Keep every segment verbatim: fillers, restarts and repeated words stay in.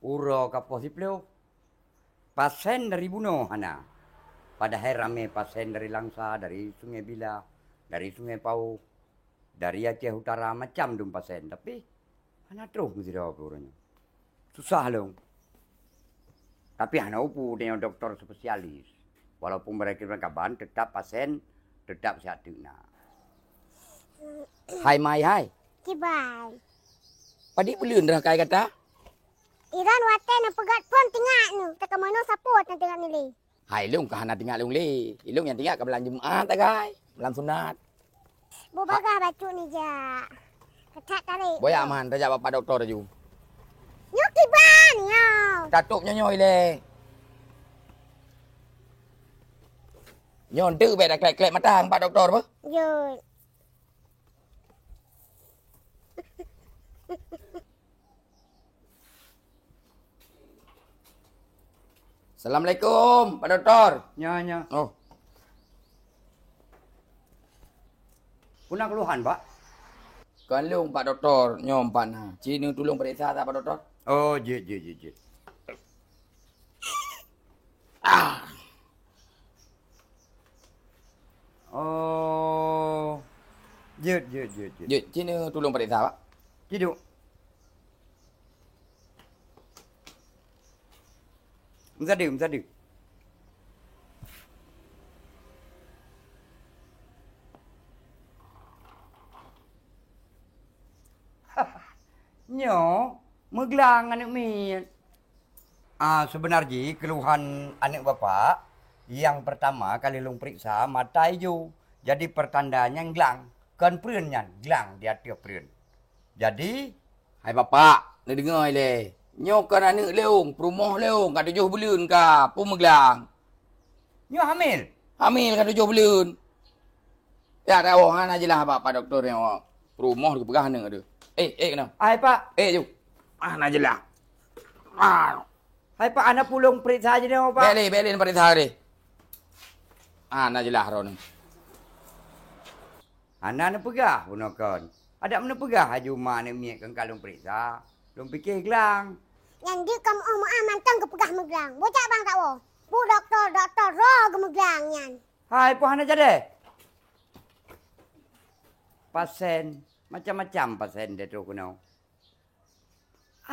Uroe ka poh siplôh. Pasien dari bunoe hana. Padahai ramé pasien dari Langsa, dari Sungai Bila, dari Sungai Pauh, dari Aceh Utara, macam dum pasien. Tapi hana troh meusidroe pih uroe nyoe. Susah lom. Tapi hana upu tanyoe dokto spesialis. Walaupun barangkaban, tetap pasien tetap siat teuk na. Hai mai hai. Kiban. Padit buleuen rhah kai gata? Iran watèe neupeugöt phôn tingak nu, teuka meunoe sapeue nyang tingak nilai. Hai, lôn ka hana tingak lôn lé. Ilôn nyang tingak ka malam Jumat sagai, malam sunat. Bubagah bacut nijak. Keutat tarék. Boya aman, tajak bak dokto laju. Nyoe kiban nyoe. Tatôp nyoe nyoe ilèe. Nyoe deuh bèk taklek-klek mata bak dokto apa? Jeuet. Assalamualaikum, Pak Doktor. Nya, nya. Oh. Peue na keuluhan, Pak? Kon lôn, Pak Doktor, nyoe pat na. Ci neutulông peuriksa that, Pak Doktor? Oh, jeuet, jeuet, jeuet, jeuet. Ah. Oh. Jeuet, jeuet, jeuet, jeuet. Jeuet, ci neutulông peuriksa, Pak. Ci duek. Meusadeue, meusadeue. Nyoe meuglang aneuk miet. Ah, seubeuna jih keuluhan aneuk bapak, nyang peurtama kali lôn peuriksa mata ijo. Jadi peurtanda nyan glang, kon preuen nyan, glang di ateueh preuen. Jadi, hai bapak, neudeungoe ilèe. Nyoe kon aneuk lôn, peurumoh lôn, ka tujoh buleuen ka, peue meuglang? Nyoe hamil? Hamil ka tujoh buleuen. Ya, dak oh, hana jeulaih bak Pak Doktor nyoe. Peurumoh geupeugah aneuk tu. Eh, eh, keunoe. Hai, Pak. Eh, ju. Hana jeulaih. Ah. Hai, Pak, hana peue lôn peuriksa jinoe, Pak. Bèk lé, bèk lé peuriksa deh. Hana jeulaih droeneuh. Hana neupeugah bunoe kon. Adak meuneuk peugah laju ma aneuk miet kon ka lôn peuriksa. Lôn pike glang. Nyan jeuet ka meu'oh-meu'ah mantong geupeugah meuglang. Bujak bang tawoe. Peue dokto, dokto droe geumeuglang nyan. Hai, peue hana jadeh? Pasien, macam-macam pasien deh troh keunoe.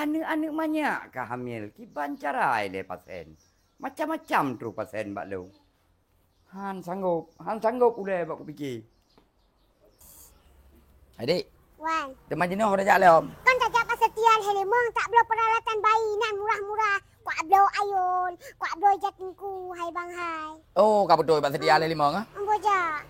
Aneuk-aneuk manyak ka hamil, kiban cara ilèe pasien. Macam-macam troh pasien bak lôn. Han sanggop, han sanggop ulèe bak kupike. Adik. Wan. Teuma jinoe udah jak lom. Kan tajak pasar tian hai limong, tak bloe peuralatan bayi nan murah-murah. Kuak bloe ayôn, kuak bloe jatingku, hai bang hai. Oh, ka beutôi bak sedia lé limong, ah? Ambo jak.